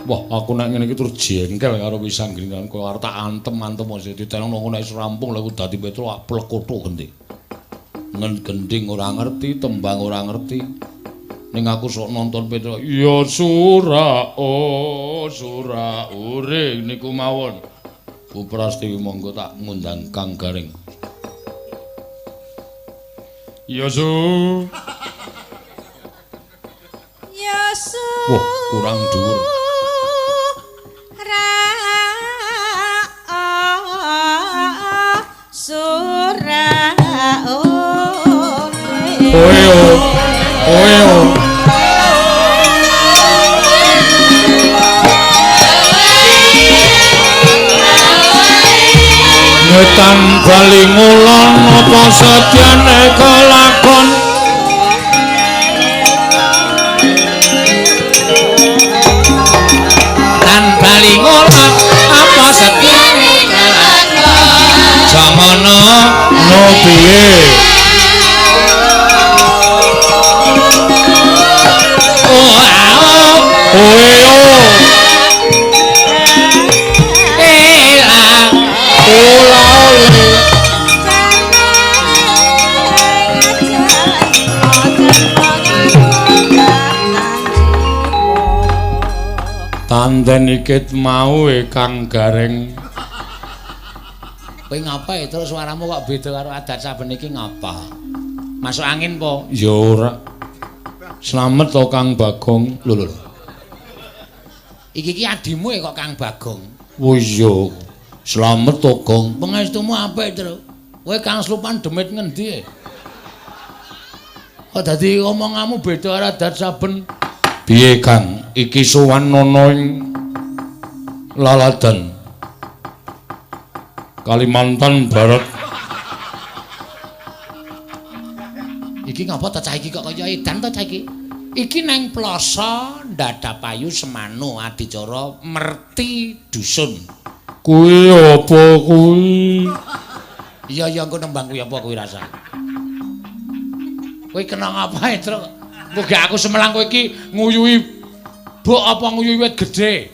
Wah, aku nek ngene iki terus jengkel karo Wisanggeni kan kok arep tak antem-antem wis ditelung nek wis rampung lha aku dadi Petro plekoto genti. Ngen gending ora ngerti, tembang ora ngerti. Ning aku sok nonton Petro, ya sura oh sura ure niku mawon. Bu Prastiwi monggo tak ngundang Kang Gareng. Ya su. Ya su. Wah, kurang dhuwur. Ra sura ore. Oe oe. Ngetan bali ngulon apa setyane kelakon. Tan bali ngulon apa setyane kelakon. Jamono no piye? Oh ao oe o. Elang ola ole. Tanden ikit mau Kang Gareng. Kowe ngapa ya terus suaramu kok beda karo adat saben iki ngapa? Masuk angin po? Ya ora. Slamet to Kang Bagong. Lho lho lho. Iki ki adimu kok Kang Bagong. Oh iya. Slamet to Gong. Pangestumu apik, Tru. Kowe Kang Slupan demit ngendi? Kok dadi omonganmu beda karo adat saben? Piye Kang? Iki sowan ana ing Laladan Kalimantan Barat. Iki ngapa ta cah iki kok kaya edan ta cah iki? Iki nang Ploso Ndadapayu Semanu adicara merti dusun. Kuwi apa kuwi? Iya iya engko nembang kuwi apa kuwi rasa. Kowe kena ngapa, Truk? Engko gak aku semelang kowe iki nguyuhi buk apa nguyuhi wit gedhe.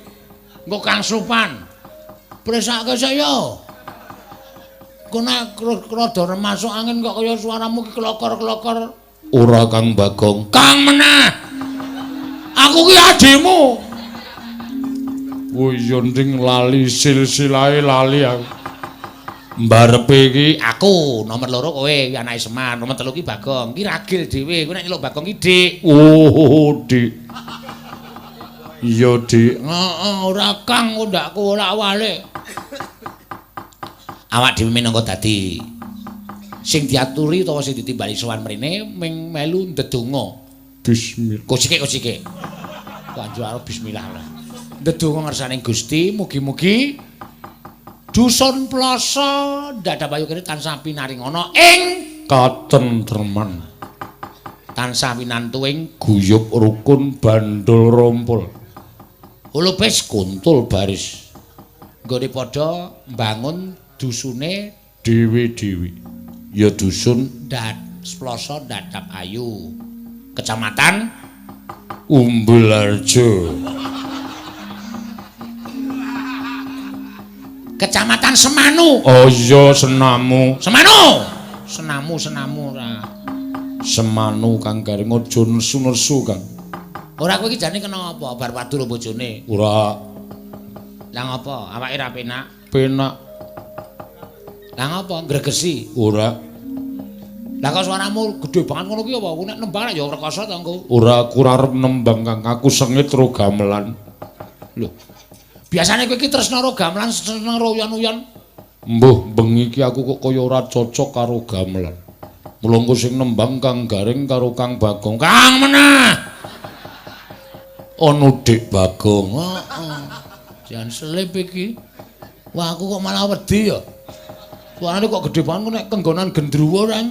Engko Kang Slupan. Presake saya. Engko nek rada masuk angin kok kaya suaramu ki klokor-klokor. Ora Kang Bagong. Kang meneh. Aku ki adimu. Oh iya nding lali silsilahe lali aku. Mbarepe iki aku nomor 2 kowe iki anake Semar, nomor 3 ki Bagong. Ki ragil dhewe, kowe nek nyeluk Bagong ki Dik. Oh, Dik. Iya, Dik. Heeh, ora Kang ndakku ora walik. Awak dhewe minangka dadi sing diaturi utawa sing ditimbali sowan mrene ming melu ndedonga. Bismillah. Kosike-kosike. Lanjut karo bismillah lah. Ndedonga ngersane Gusti, mugi-mugi dusun Ploso Ndadapayu kene tansah pinaringana ing katentreman, tansah winantu ing guyub rukun bandul rompol, hulupis kuntul baris, nggone padha mbangun dusune dhewe-dhewe. Ya dusun Ploso Ndadapayu, Kecamatan Umbulharjo, Kecamatan Semanu. Oh iya Senamu. Semanu. Senamu Senamu ora. Semanu Kang Gareng aja nesu-nesu Kang. Ora kowe iki jane kena apa? Bar padu lho bojone. Ora. Lah ngopo? Awake ra penak? Penak. Lah ngopo? Gregesi? Ora. Lah kok suaramu gedhe banget ngono ki apa? Aku nek nembang ya rekoso to engko. Ora, aku ora arep nembang Kang. Aku sengit ro gamelan. Lho. Biasane kowe iki tresna ro gamelan, seneng ro uyan-uyan. Mbuh, bengi iki aku kok kaya ora cocok karo gamelan. Mula engko sing nembang Kang Gareng karo Kang Bagong. Kang meneh. Ono Dik Bagong. Heeh. Jan selip iki. Wah, aku kok malah wedi ya. Suarane kok gedhe banget nek kenggonan gendruwo reng.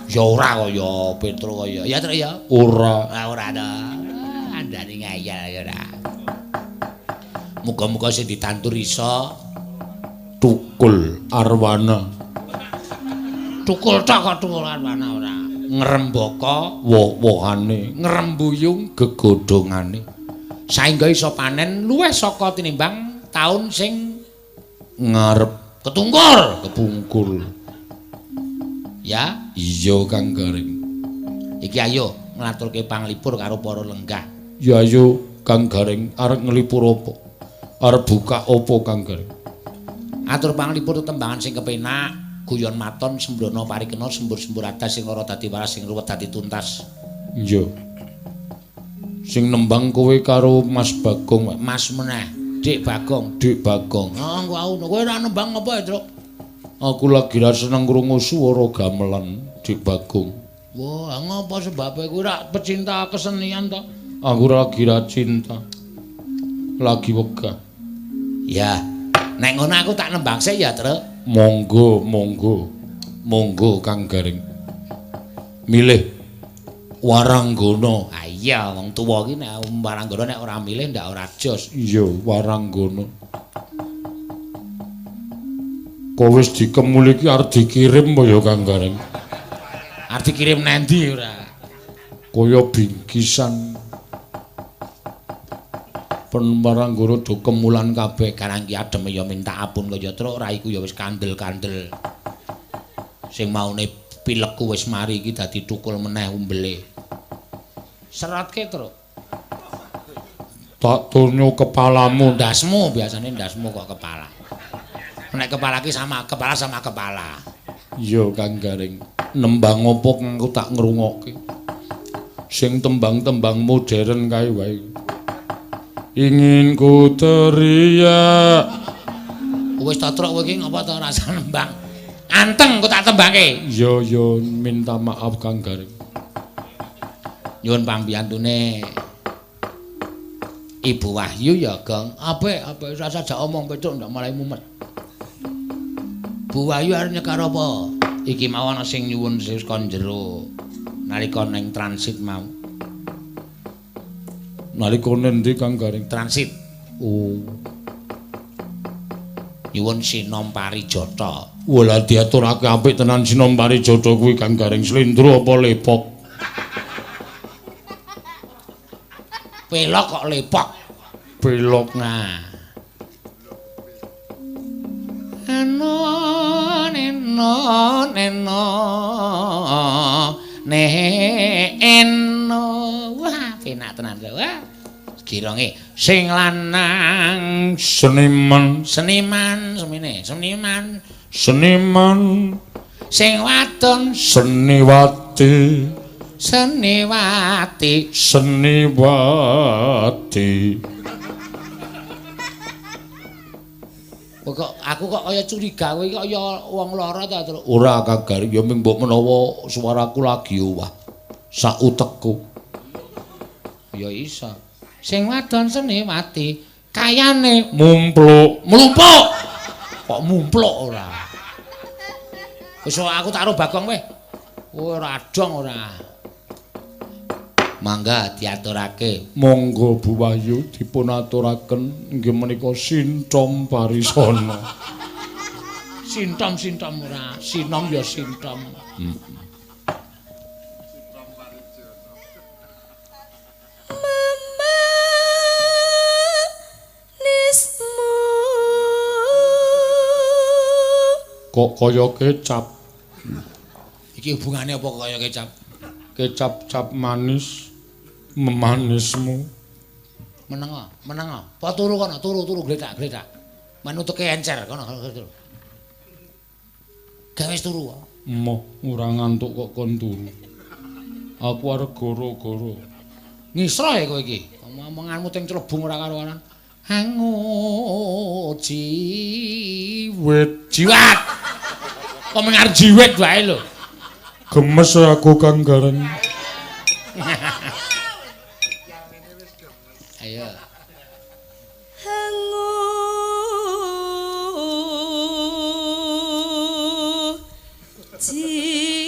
Ya ora kaya Petro kaya. Ya Truk ya. Ora. Ah ora ta. Andane ngayal ya ora. Muga-muga sing ditandur iso tukul arwana. Tukul tok kok tukul arwana ora. Ngrembaka woh-wohane, ngrembuyung gegodhongane. Saengga iso panen luwih saka tinimbang taun sing ngarep. Ketungkur, kepungkur. Ya, iya Kang Gareng. Iki ayo nglaturke panglipur karo para lenggah. Ya ayo Kang Gareng, arep nglipur apa? Arep buka apa Kang Gareng? Atur panglipur tetembangan sing kepenak, guyon maton sembrono parikena sembur-sembur adas sing ora dadi waras sing ruwet dadi tuntas. Iya. Sing nembang kowe karo Mas Bagong. Mas meneh, Dik Bagong, Dik Bagong. Oh, kowe ora nembang apa ya, Truk? Aku lagi ra seneng krungu swara gamelan, Dik Bagong. Wah, ngopo sebabe kowe ora pecinta kesenian to? Aku lagi ra cinta. Lagi wegah. Ya. Nek ngono aku tak nembang sik ya, Truk. Monggo, monggo. Monggo Kang Gareng. Milih Waranggana. Ah iya, wong tuwa iki nek Waranggana nek ora milih ndak ora jos. Iya, Waranggana. Kok wis dikemul iki arep dikirim apa ya Kang Gareng? Arep dikirim nendi ora? Kaya bingkisan. Pen Waranggana do kemulan kabeh, karang ki ademe ya minta ampun kaya Truk, raiku ya wis kandel-kandel. Sing maune pilekku wis mari iki dadi tukul meneh umbele. Seratke, Truk. Tak tonyo kepalamu, ndasmu, biasane ndasmu kok kepala. Nek kepala ki sama kepala sama kepala. Iya Kang Gareng, nembang opo kang aku tak ngrungokke. Sing tembang-tembang modern kae wae. Ingin ku teriak. Wis ta Truk kowe iki ngapa ta ora rasa nembang? Anteng ku tak tembangke. Iya ya, minta maaf Kang Gareng. Nyuwun pambiyantune Ibu Wahyu ya, Gong. Apik, apik rasa jak omong Petruk ndak malah mumet. Bu Wahyu arep nyekar apa? Iki mau ana sing nyuwun sing saka jero nalika ning transit mau. Nalika nendi Kang Gareng? Transit. Oh. Nyuwun Sinom Parijata. Wah, diaturake apik tenan Sinom Parijata kuwi Kang Gareng. Slendro apa lepok? Pelok kok lepok. Pelok. Nah. Eno neno neno ne eno. Wah, penak tenan wah. Gironge sing lanang seniman, seniman semene, seniman, seniman, sing wadon seniwati, seniwati, seniwati. Kok aku kok kaya curiga kowe kok kaya wong lara ta, Truk? Ora Kang Gareng, ya ming mbok menawa suaraku lagi owah sak utekku. Ya iso. Sing wadon seniwati kayane mumpluk, mlumpuk. Kok mumpluk ora? Wis aku tak karo Bagong weh. Ora dong ora. Mangga diaturake. Monggo Bu Wahyu dipun aturaken inggih menika Sintom Parisana. Sintom-sintom ora, sinom ya sintom. Kok kaya kecap. Iki hubungane apa kaya kecap? Kecap-cap manis memanismu. Menengo, menengo. Pa turu kono, turu-turu gletak-gletak. Manuteke encer kono turu. Gawe wis turu. Emoh, ora ngantuk kok kon turu. Aku arep goro-goro. Ngisra ya kowe iki. Omonganmu teng clebung ora karo-karuan. Hangu jiwit. Jiwat. Kok mengar jiwit wae lho. Gemes aku Kang Gareng. Ayo. Hangu jiwat.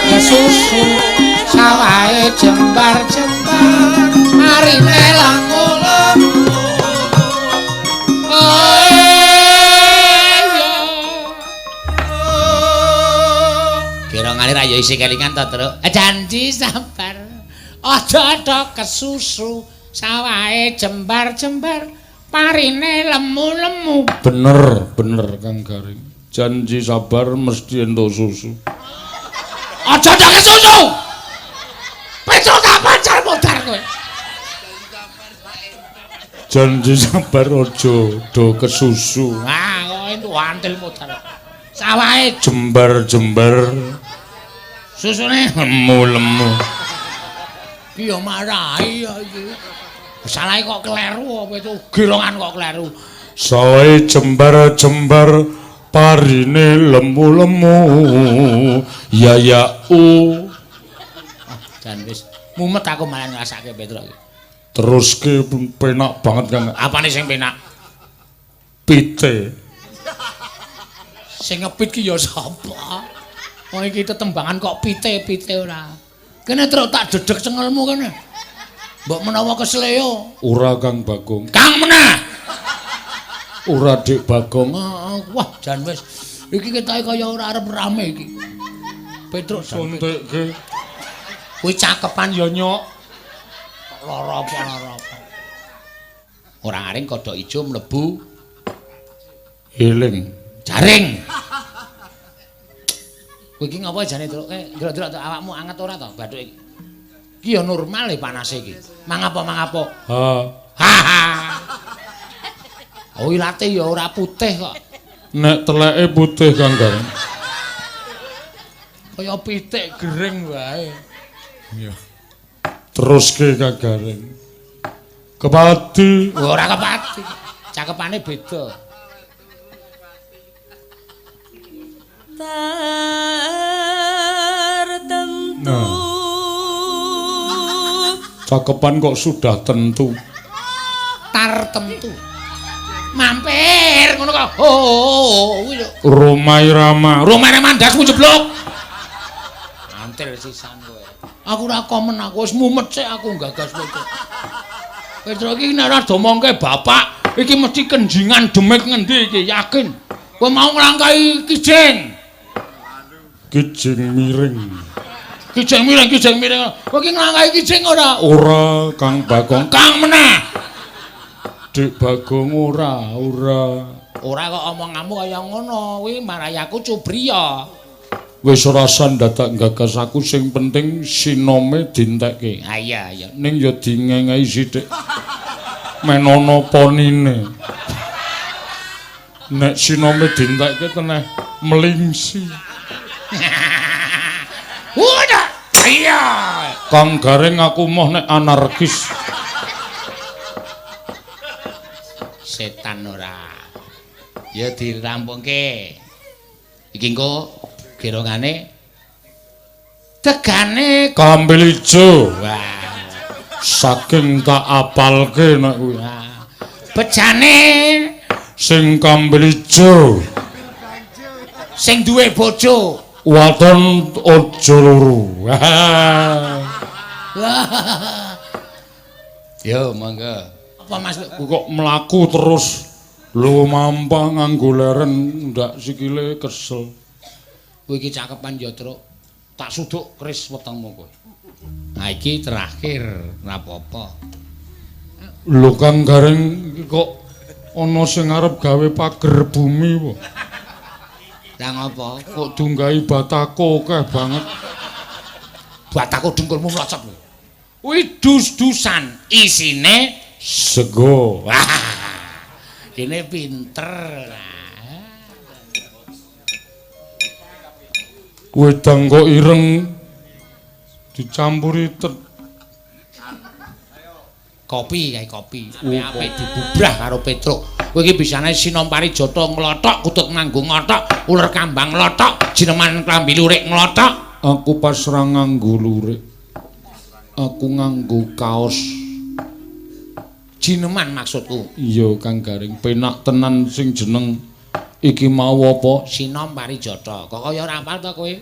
kesusu sawahe jembar-jembar marine lemu-lemu. Kira ngalir ayo isi kelingan to, Truk. Janji sabar. Aja kesusu sawahe jembar-jembar parine lemu-lemu. Bener, bener Kang Garing. Janji sabar mesti entuk susu. Aja kesusu. Petruk tak pacar modar kowe. Janji sabar aja do kesusu. Wah, kok entuk antil modar. Sawahe jembar-jembar susune lemu-lemu. Ki ya marahi ya iki. Salahe kok kleru apa itu? Girongan kok kleru. Sawahe jembar-jembar parine lemu-lemu. Ya ya u. Ah, jan wis mumet aku malah ngrasake Petruk iki. Teruske penak banget Kang. Apane sing penak? Pite. Sing ngepit ki ya sapa? Wong iki tetembangan kok pite-pite ora. Kene truk tak dedeg cengelmu kene. Mbok menawa kesleo. Ora Kang Bagong. Kang meneh. Ora Dik Bagong. Wah, jan wis. Iki ketoke kaya ora arep rame iki. Petruk suntikke. Kuwi cakepan ya nyok. Lara apa lara apa. Ora aring kodhok ijo mlebu eling. Jaring. Kowe iki ngapa jane, Truk? Ndelok-ndelok awakmu anget ora to bathuk iki? Iki ya normal e panase iki. Mangapa-mangapa. Ha. Ha ha. Oh, ilate ya ora putih kok. Nek teleke putih Kang Gareng. Kaya pitik gering wae. Iya. Teruske Kang Gareng. Kepati. Ora kepati. Cakepane beda. Tertentu. Nah. Cakepan kok sudah tentu. Tartemtu. Mampir ngono kok. Oh, kuwi lho. Roma Irama. Roma Irama ndasmu jeblok. Antil sisan kowe. Aku ora komen, aku wis mumet sik aku nggagas Petruk. Petruk iki nek ora domongke bapak, iki mesti kenjingan demit ngendi iki, yakin. Kowe mau nglangkahi kijing. Kijing miring. Kijing miring, kijing miring. Kowe iki nglangkahi kijing ora? Ora, Kang Bagong. Kang meneh. Dik Bagong ora, ora. Ora kok omonganmu kaya ngono, kuwi marai aku cubriya. Wis ora dadak nggagas aku, sing penting sinome dintekke. Ha iya, iya. Ning ya dingengehi sithik. Men ana ponine. Nek sinome dintekke teneh mlingsi. Udah. Iya. Kang Gareng aku moh nek anarkis. Setan ora. Ya dirampungke. Iki engko gerongane tegane kambil ijo. Wah. Saking tak apalke nek kuwi. Bejane sing kambil ijo. Sing duwe bojo waton aja loro. Yo monggo. Apa Mas kok mlaku terus lho mampang nganggo leren ndak sikile kesel. Kowe iki cakepan ya, Truk. Tak suduk keris wetengmu kowe. Nah iki terakhir, ora apa-apa. Lho Kang Gareng iki kok ana sing arep gawe pager bumi po. Lah ngopo? Kok dunggahi batako akeh banget. Batako dengkulmu mlocot kowe. Kuwi dus-dusan isine sego. Wah. Kene pinter. Wedang kok ireng dicampuri kopi kae kopi. Apik dibubrah karo Petruk. Kowe iki bisane sinom parijata nglothok, kutut manggung ngothok, uler kambang nglothok, jineman klambi lurik nglothok. Aku pas ra nganggo lurik. Aku nganggo kaos. Jineman maksudku. Iya Kang Garing, penak tenan sing jeneng iki mau apa? Sinom parijata. Kok kaya ora apal to kowe?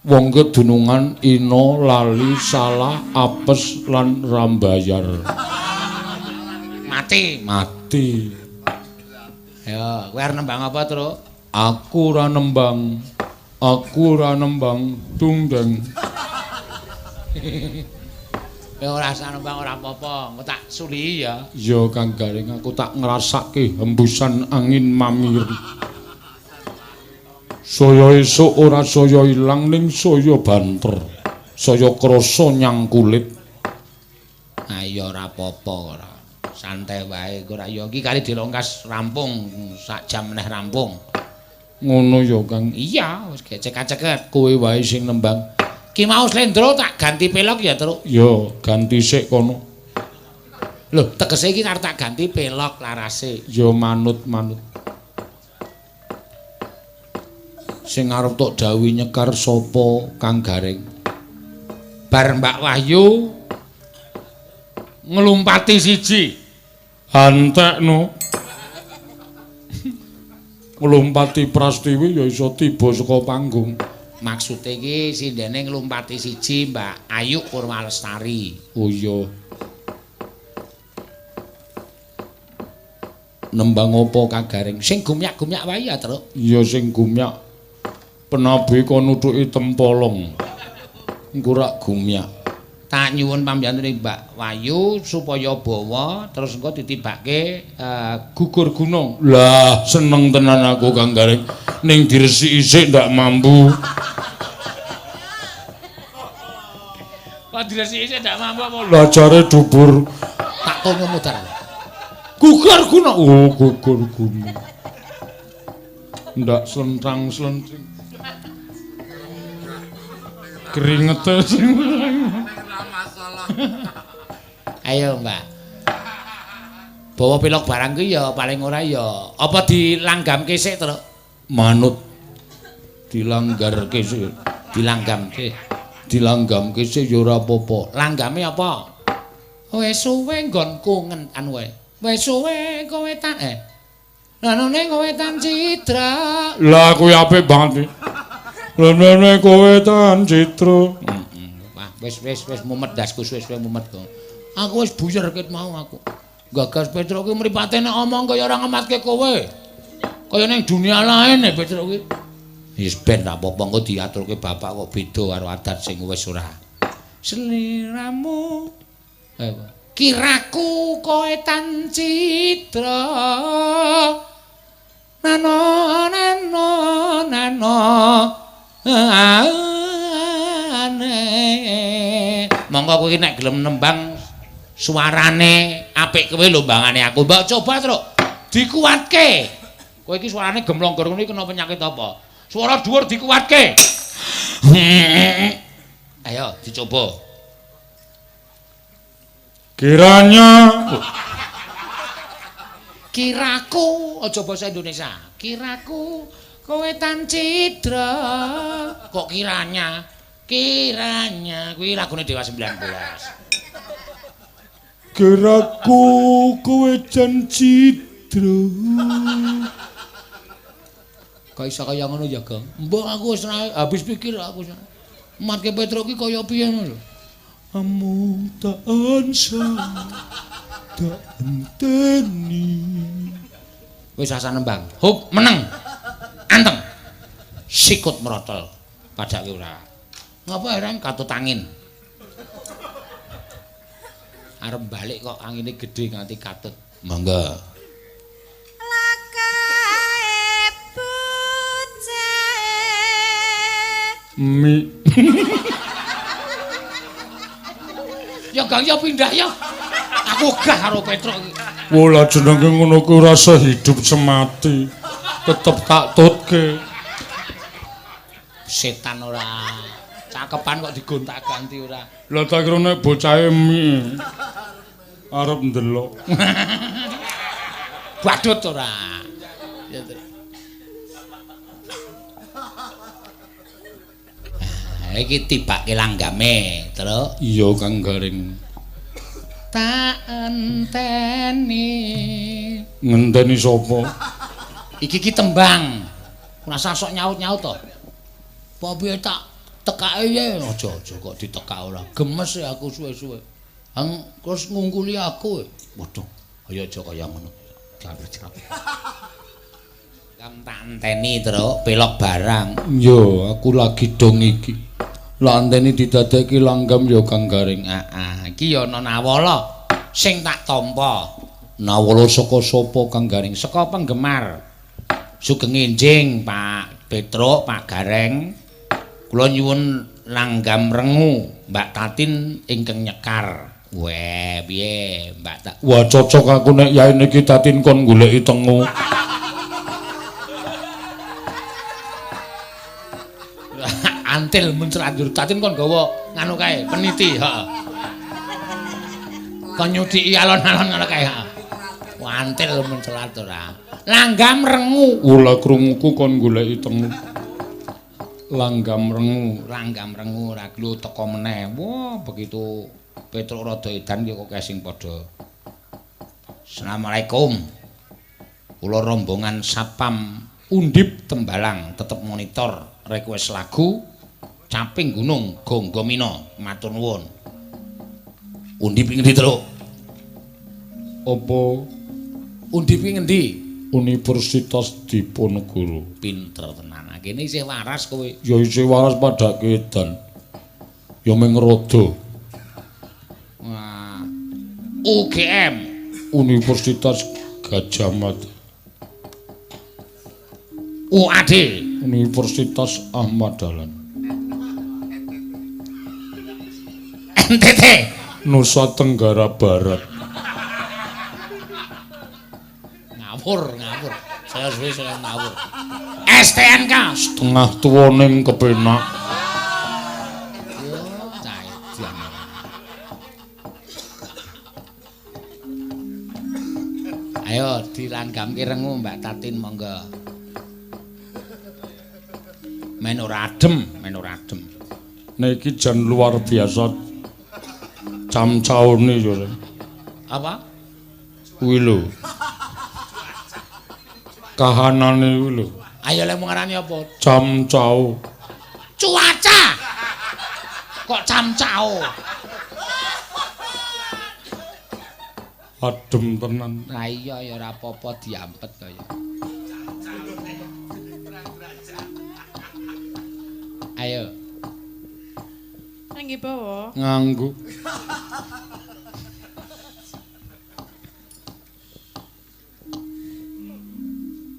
Wong kedunungan ina lali salah apes lan rambayar. Mati, mati. Ya, kowe arep nembang apa, Truk? Aku ora nembang. Aku ora nembang dungdeng. Ya ora usah nembang ora apa-apa, engko tak sulihi ya. Ya Kang Gareng, aku tak ngrasake hembusan angin mamiri. Saya esuk ora saya ilang ning saya banter. Saya krasa nyang kulit. Ha iya ora apa-apa ora. Santai wae ora ya iki kali dilongkas rampung sak jam meneh rampung. Ngono ya Kang. Iya, wis gecek-ceket kowe wae sing nembang. Ki mau slendro tak ganti pelok ya, Truk. Ya, ganti sik kono. Lho, tegese iki arep tak ganti pelok larase. Ya manut-manut. Sing arep tok dawuhi nyekar sapa Kang Gareng? Bar Mbak Wahyu nglumpati siji. Antekno. Nglumpati Prastiwi ya iso tiba saka panggung. Maksude iki sindene nglumpati siji Mbak Ayu Purwalestari. Oh iya. Nembang apa Kang Gareng? Sing gumyak-gumyak wae ya, Truk. Iya sing gumyak. Penabe kon nuthuki tempolong. Engko rak gumyak. Tak nyuwun pambiyantune Mbak Wahyu supaya bawa terus engko ditibake gugur gunung. Lah, seneng tenan aku Kang Gareng. Ning diresiki sik ndak mampu. Kok diresiki sik ndak mampu apa? Lah jare dubur. Tak tonyo mudar. Gugur gunung. Oh, gugur gunung. Ndak slentang-slenting. Keringete sing Ayo, Mbak. Bawa pelok barang kuwi ya paling ora ya. Apa dilanggamke sik, Truk? Manut. Dilanggarke sik. Dilanggamke. Dilanggamke sik ya ora apa-apa. Langgame apa? Wis suwe nggonku ngentan wae. Wis suwe kowe tak Lanone kowe tan cidra. Lah kuwi apik banget iki. Lanone kowe tan cidra. Wah, wis wis wis mumet dasku suwe-suwe mumet kok. Aku wis buyer ket mau aku. Gagas Petruk ki mripate nek omong kaya ora ngematke kowe. Kaya ning dunia lain e Petruk ki. Wis ben ra apa-apa engko diaturke bapak kok beda karo adat sing wis ora. Seliramu kiraku kowe tan cidra. Nano nano nano ane. Monggo kowe nek gelem nembang suarane apik kowe lho mbangane aku. Mbok coba, Truk. Dikuatke. Kowe iki suarane gemlonggor ngono iki kena penyakit apa? Suara dhuwur dikuatke. Ayo dicoba. Kiranya kiraku aja basa Indonesia. Kiraku kowe tan cidra. Kok kiranya? Kiranya kuwi lagune Dewa 19. Kiraku kowe jan cidra. Kok iso kaya ngono ya, Gong? Mbok aku wis habis pikir aku. Matke Petruk ki kaya piye ngono lho. Amung tak ansa tak enteni. Wis asa nembang. Hup meneng. Anteng. Sikut merotol. Padake ora. Ngapa heran katut angin. Arep balik kok angine gedhe nganti katut. Monggo. Lakae bocahe. Mi. Ya Gang ya pindah ya. Aku ogah karo Petruk iki. Wah, jenenge ngono kuwi rasa hidup semati. Tetep tak tutke. Setan ora. Cakepan kok digonta-ganti ora. Lah tak kira nek bocahe mi. Arep ndelok. Badut ora. Ya terus. Iki tibake langgame, Truk. Iya, Kang Gareng. Tak enteni. Ngenteni sapa? Iki ki tembang. Ora usah sok nyaut-nyaut to. Apa piye tak Tekake ye aja-aja kok ditekak ora. Gemes aku suwe-suwe. Hang terus ngungkuli aku. Waduh, ayo aja kaya ngono. Kam tak enteni, Truk, pelok barang. Yo, aku lagi dong iki. Lah anteni didadeki langgam ya Kang Gareng. Heeh, iki ya ana nawala sing tak tampa. Nawala saka sapa Kang Gareng? Saka penggemar. Sugeng enjing Pak Petruk, Pak Gareng. Kula nyuwun langgam rengu Mbak Tatin ingkang nyekar. Weh, piye Mbak Tak? Wah, cocok aku nek yaene iki Tatin kon goleki tengu. Antil muncrat Tatin kon gawa nganu kae, peniti, heeh. Kon nyudiki alon-alon ngono kae, heeh. Antil muncrat ora. Langgam rengu. Ula krunguku kon goleki tengu. Langgam rengu, langgam rengu ora glu teko meneh. Wah, begitu Petruk rada edan ki kok sing padha. Assalamualaikum. Kula rombongan Satpam Undip Tembalang tetep monitor request lagu Caping Gunung Gonggo Mina. Matur nuwun. Undip ngendi, Truk? Apa? Undip ngendi? Universitas Diponegoro. Pinter tenan. Kene isih waras kowe. Ya isih waras padake edan. Ya mung rada. Wah. UGM, Universitas Gajah Mada. UAD, Universitas Ahmad Dahlan. NTT, Nusa Tenggara Barat. Ngawur, ngawur. Saya suwe saya ngawur. STNK, setengah tuwa ning kepenak. Ayo dilanggamke rengu Mbak Tatin monggo. Men ora adem, men ora adem. Nek iki jan luar biasa camcaone yo. Apa? Kuwi lho. Kahanane kuwi lho. Ayo lek ngarani apa? Camcao. Cuaca. Kok camcao? Adem tenan. Lah iya ya ora apa-apa diampet to ya. Ayo. Nganggo bawa. Nganggo.